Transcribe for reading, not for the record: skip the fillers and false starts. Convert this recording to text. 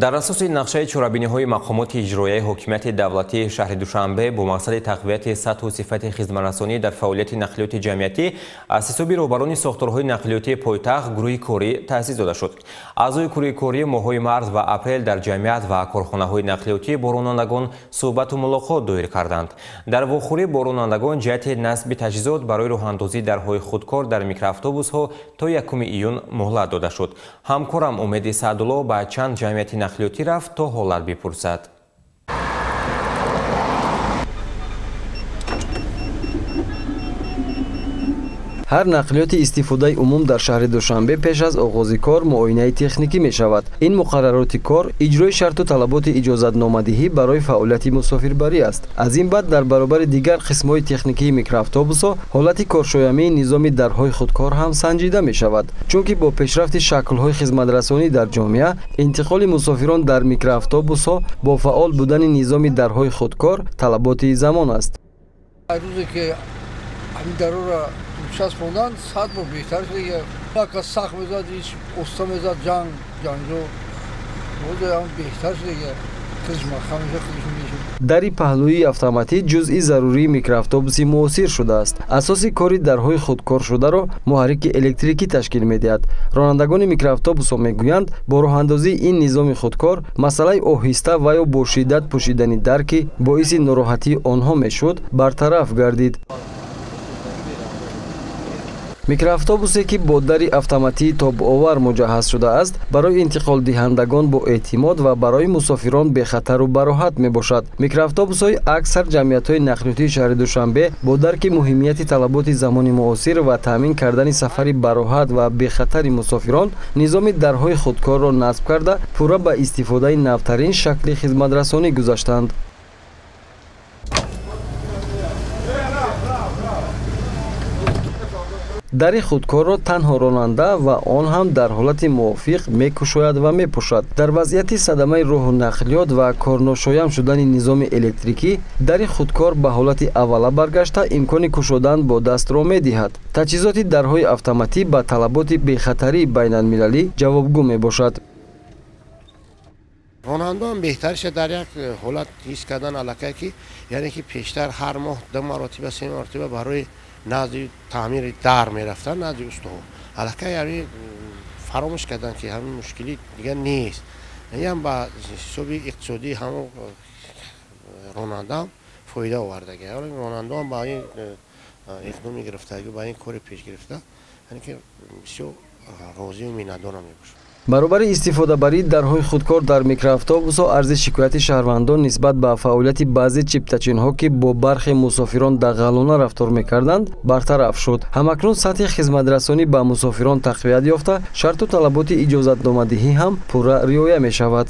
Дар асоси нақшаи чорабиниҳои мақомоти иҷроияи ҳокимияти давлатии шаҳри Душанбе бо мақсади тақвияти сатҳу сифати хизматрасонӣ дар фаъолияти нақлиёти ҷамъиятӣ аз ҳисоби роҳбарони сохторҳои нақлиётии пойтахт гурӯҳи корӣ таъсис дода шуд. Аъзои гурӯҳи корӣ моҳҳои март ва апрел дар ҷамъият ва корхонаҳои нақлиётӣ бо ронандагон суҳбату мулоқот доир карданд. Дар вохӯрӣ бо ронандагон ҷиҳати насби таҷҳизот барои роҳандозии дарҳои худкор дар микроавтобусҳо то 1 июн муҳлат дода шуд. Ҳамкорам Умеди Саъдулло ба чанд ҷамъияти нақлиётӣ рафт то ҳолат бипурсад. Ҳар нақлиёти истифодаи умум дар шаҳри Душанбе пеш аз оғози кор муоинаи техникӣ мешавад. Ин муқаррароти кор иҷрои шарту талаботи иҷозатномадиҳӣ барои фаъолияти мусофирбарӣ аст. Аз ин баъд дар баробари дигар қисмҳои техникии микроавтобусҳо ҳолати коршоямии низоми дарҳои худкор ҳам санҷида мешавад. Чунки бо пешрафти шаклҳои хизматрасонӣ дар ҷомеа интиқоли мусофирон дар микроавтобусҳо бо фаъол будани низоми дарҳои худкор талаботи замон аст. Часпондан 100 бор беҳтар шуд. Яка сахт мезад, ҳеч уста мезад, ҷанг, ҷанҷо. Ҳозир беҳтар шуд. Дари паҳлӯии автоматӣ ҷузъи зарурии микроавтобуси муосир шудааст. Асоси кори дарҳои худкоршударо муҳаррики электрикӣ ташкил медиҳад. Ронандагони микроавтобусҳо мегӯянд, бо роҳандозии ин низоми худкор масъалаи оҳиста ва ё бо шиддат пӯшидани дар, ки боиси нороҳатии онҳо мешуд, бартараф гардид. Микроавтобусе, ки бо дари автоматии тобовар муҷаҳҳаз шудааст, барои интиқолдиҳандагон бо эътимод ва барои мусофирон бехатару бароҳат мебошад. Микроавтобусҳои аксар ҷамъиятҳои нақлиётии шаҳри Душанбе бо дарки муҳимияти талаботи замони муосир ва таъмин кардани сафари бароҳат ва бехатари мусофирон низоми дарҳои худкорро насб карда, пурра ба истифодаи навтарин шакли хизматрасонӣ гузаштанд. Дари худкорро танҳо ронанда ва он ҳам дар ҳолати мувофиқ мекушояд ва мепӯшад. Дар вазъияти садамаи роҳу нақлиёт ва корношоям шудани низоми электрикӣ дари худкор ба ҳолати аввала баргашта имкони кушодан бо дастро медиҳад. Таҷҳизоти дарҳои автоматӣ ба талаботи бехатарии байналмилалӣ ҷавобгӯ мебошад. Ронандаам беҳтариша дар як ҳолат ҳис кардан аллакай, ки яъне ки пештар ҳар моҳ 2 маротиба 3 маротиба барои назди таъмири дар мерафтан, назди устоҳо. Аллакай яъне фаромӯш кардан, ки ҳамин мушкилӣ дигар нест. Ям ба ҳисоби иқтисодии ҳамон ронандаам фоида овардаги. Ронандаам ба ин иқдоми гирифтагӣ, ба ин кори пеш гирифта, яъне ки бисёр розию миннатдорам мебошад. Баробари истифодабарии дарҳои худкор дар микроавтобусҳо арзи шикояти шаҳрвандон нисбат ба фаъолияти баъзе чиптачинҳо, ки бо бархе мусофирон дағалона рафтор мекарданд, бартараф шуд. Ҳамакнун сатҳи хизматрасонӣ ба мусофирон тақвият ёфта, шарту талаботи иҷозатномадиҳӣ ҳам пурра риоя мешавад.